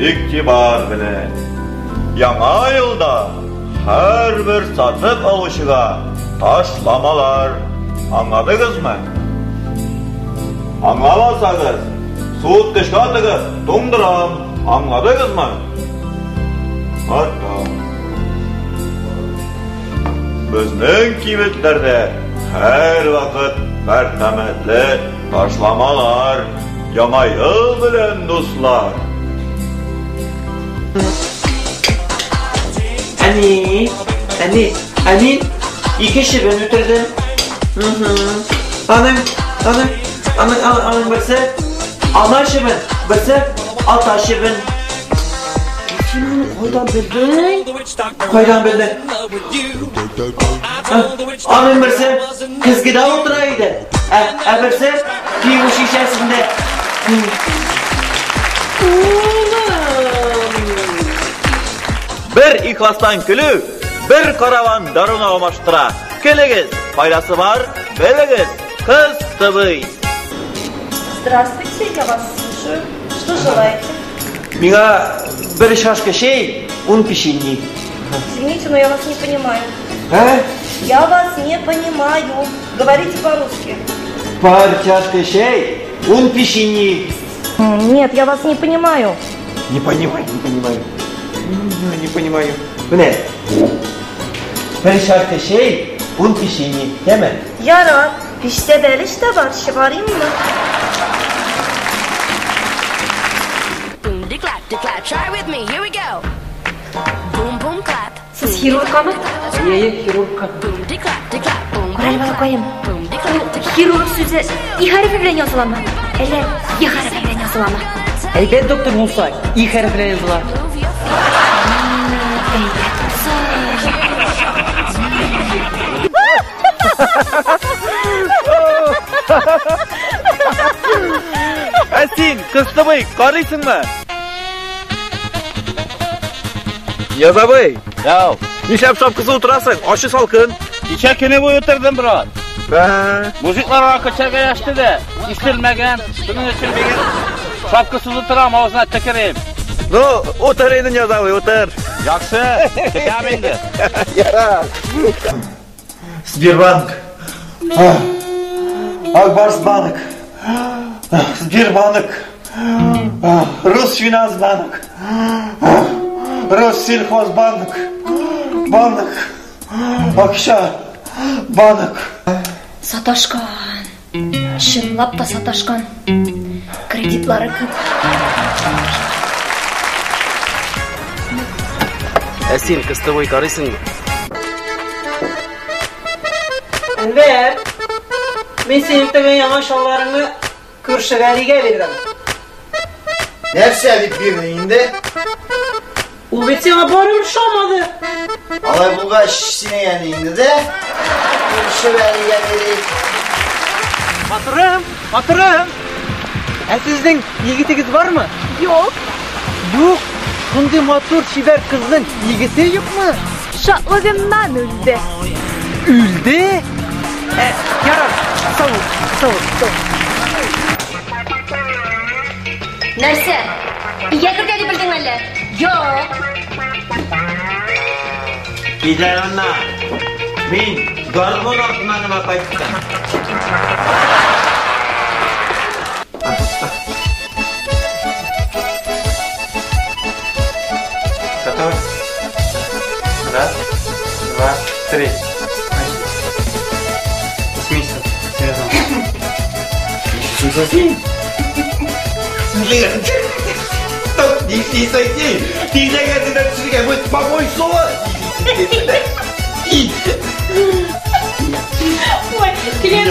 Игътибар белән. Яңа елда һәрбер сатып алучыга ташламалар. Аңладыгызмы? Аңламасагыз, суыткычка тыгып туңдырам. Аңладыгызмы? Ата. Безнең кибетләрдә һәрвакыт мәрхәмәтле ташламалар. Яңа ел белән, дуслар! Әни, әни, әни, ике чебен үтердем. Аның, аның, аның, аның, аның берсе ана чебен, берсе ата чебен. Син аны кайдан белдең? Кайдан белдең? Аның берсе көзгедә утыра иде. Ә берсе кию шешәсендә. Улым! Бер ихластан көлү, бер караван даруны алмаштыра. Көлегез, файдасы бар, белегез, кыз тыбый. Здравствуйте, я вас слушаю. Что желаете? Миңа бер чашка чәй, ун печенье. Извините, но я вас не понимаю. Ә? Я вас не понимаю. Говорите по-русски. Бер чашка чәй, ун печенье. Нет, я вас не понимаю. Не понимаю, не понимаю. Не понимаю. Менә. Бер чашка чәй, ун печенье. Яме? Ярар, пиштә бәлеш тә бар, чыгарыйммы? Boom de clap de clap. Try with me. Here we go. Boom boom clap. Сез хирургкамы? Әйе, хирургка. Boom de clap de clap. Boom Карале, boom clap. балакаем. Boom de clap de clap. Хирург сүзе И хәрефе белән языламы? Әллә Е хәрефе белән языламы? Әйбәт доктор булса, И хәрефе белән языла. Move your feet. Әйбәт булса. Ә син, кыстыбый, карыйсыңмы? Язабый, Яу, нишләп шапкасы утырасың? Ачы салкын. кичә көне буе утырдым, брат. Ә, Мужиклар аракы эчәргә яште дә, исермәгән, шуның өчен бүген шапкасыз утырам, авызына төкерим. Ну, утыр инде, Язабый, утыр. Яхшы, китәм инде. Ярар. Сбербанк. Акбарс банк. Сбербанк. Русфинансбанк. Россельхозбанк. Банк. Акча. Банк. Саташкан. Чынлап та саташкан. Кредитлары күп. Ә син кыстыбый карыйсыңмы? Әнвәр, мин синең теге яңа чалбарыңны күрше Галигә бирдем. Нәрсә дип бирдең инде? Ул бит сиңа барыбер ошамады. Алай булгач, синең әниеңне дә күрше Галигә бирик. Матурым, матурым. Ә сезнең егетегез бармы? Юк. Юк. Шундый матур чибәр кызның егете юкмы? Шатлыгыннан үлде. Үлде? Ә, ярар, сау бул, сау бул, сау бул. Нәрсә? Ия кергә дип белдең әллә? Юк. Китәр аннан. Мин гармун артыннан гына кайттым. Готовы? Раз, два, три. Смейся. Серьезно. Ой, клиент.